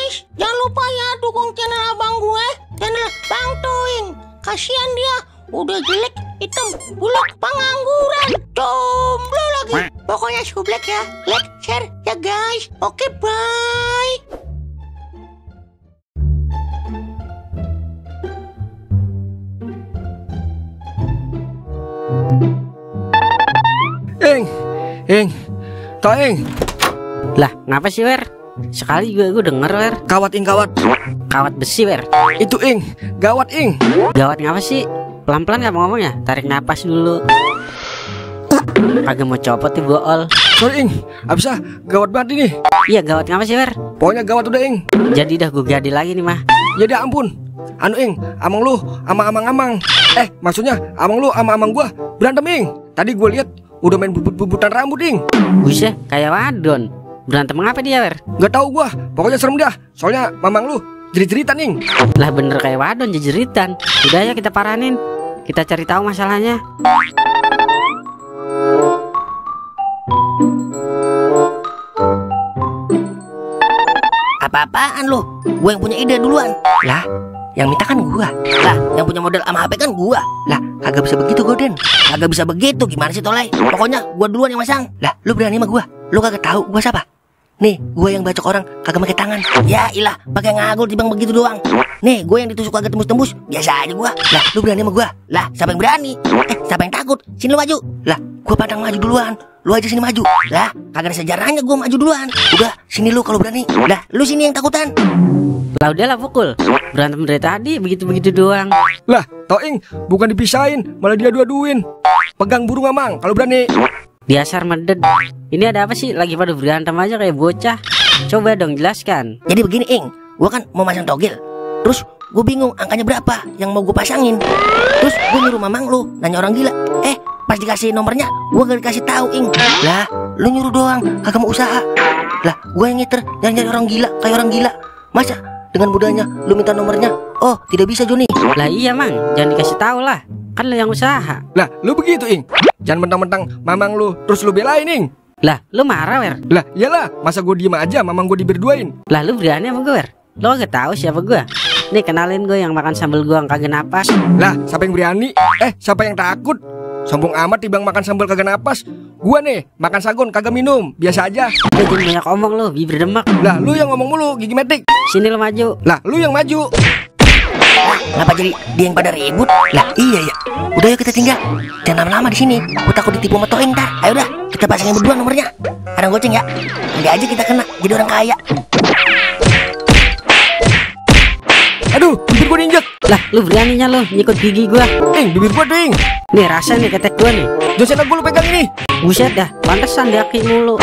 guys, jangan lupa ya dukung channel abang gue, channel Bang Toing. Kasihan dia, udah jelek, hitam, buluk, pengangguran, jomblo lagi. Pokoknya sublek ya, like, share ya guys. Oke, bye. Toing. Lah, ngapa sih, Wer? Sekali gue denger, Wer. Kawat, Ing, kawat. Kawat besi, Wer. Itu, Ing. Gawat, Ing. Gawat ngapa sih? Pelan-pelan gak mau ngomong ya? Tarik napas dulu. Kagak mau copot nih, bool. Sorry, Ing. Abisah, gawat banget ini. Iya, gawat ngapa sih, Wer? Pokoknya gawat udah, Ing. Jadi dah gue gadi lagi nih, mah. Jadi ampun. Anu, Ing, amang lu ama amang-amang. Maksudnya amang lu ama amang gua berantem, Ing. Tadi gue lihat udah main bubut-bubutan rambut, Ing. Buset, kayak wadon. Berantem ngapa dia, Wer? Gak tahu gua, pokoknya serem dah. Soalnya mamang lu jerit-jeritan, Ing. Lah bener kayak wadon, jejeritan. Udah ya kita paranin. Kita cari tahu masalahnya. Apa-apaan lu? Gue yang punya ide duluan. Lah, yang minta kan gua. Lah, yang punya model sama HP kan gua. Lah, kagak bisa begitu, Goden. Kagak bisa begitu, gimana sih Tolai? Pokoknya gua duluan yang masang. Lah, lu berani sama gua? Lu kagak tahu gua siapa? Nih, gua yang bacok orang kagak pakai tangan. Ya ilah, pakai ngagul timbang begitu doang. Nih, gue yang ditusuk kagak tembus-tembus, biasa aja gua. Lah, lu berani sama gua? Lah, siapa yang berani? Siapa yang takut? Sini lu maju. Lah, gua padang maju duluan. Lu aja sini maju. Lah, kagak ada sejarahnya gua maju duluan. Udah, sini lu kalau berani. Lah, lu sini yang takutan. Lah udah lah, pukul. Berantem dari tadi begitu-begitu doang. Lah, Toing, bukan dipisahin, malah dia dua-duin. Pegang burung amang kalau berani. Biasar meded. Ini ada apa sih? Lagi pada berantem aja kayak bocah. Coba dong jelaskan. Jadi begini, Ing. Gua kan mau masang togel. Terus gue bingung angkanya berapa yang mau gue pasangin. Terus gue nyuruh mamang lu nanya orang gila. Pas dikasih nomornya gue gak dikasih tahu, Ing. Lah, lu nyuruh doang, kagak mau usaha. Lah, gue yang ngiter nyari orang gila kayak orang gila. Masa dengan mudahnya lu minta nomornya? Oh, tidak bisa, Joni. Lah iya, Mang, jangan dikasih tahu lah. Kan lu yang usaha. Lah, lu begitu, Ing. Jangan mentang-mentang mamang lu terus lu belain, Ing. Lah, lu marah, Wer? Lah, iyalah, masa gue diem aja mamang gue diberduain. Lah, lu berani sama gue, Wer? Lo gak tahu siapa gue? Nih, kenalin gue yang makan sambal gue yang kagak napas. Lah, siapa yang berani? Siapa yang takut? Sombong amat timbang makan sambal kagak napas. Gua nih, makan sagon kagak minum, biasa aja. Lu jangan banyak omong lu, bibir demak. Lah, lu yang ngomong mulu, gigi metik. Sini lu maju. Lah, lu yang maju. Ngapa jadi dia yang pada ribut? Lah, iya ya. Udah yuk kita tinggal. Jangan lama-lama di sini. Gua takut ditipu sama Toing ntar. Ayo dah, kita pasangin berdua nomornya. Ada goceng ya. Nanti aja kita kena jadi orang kaya. Aduh, bibir gua diinjek. Lah, lu beraninya lu nyikut gigi gua. Bibir gua ding. Nih, rasa nih ketek gua nih. Dosen gua lu pegang ini. Buset dah, pantesan daki mulu.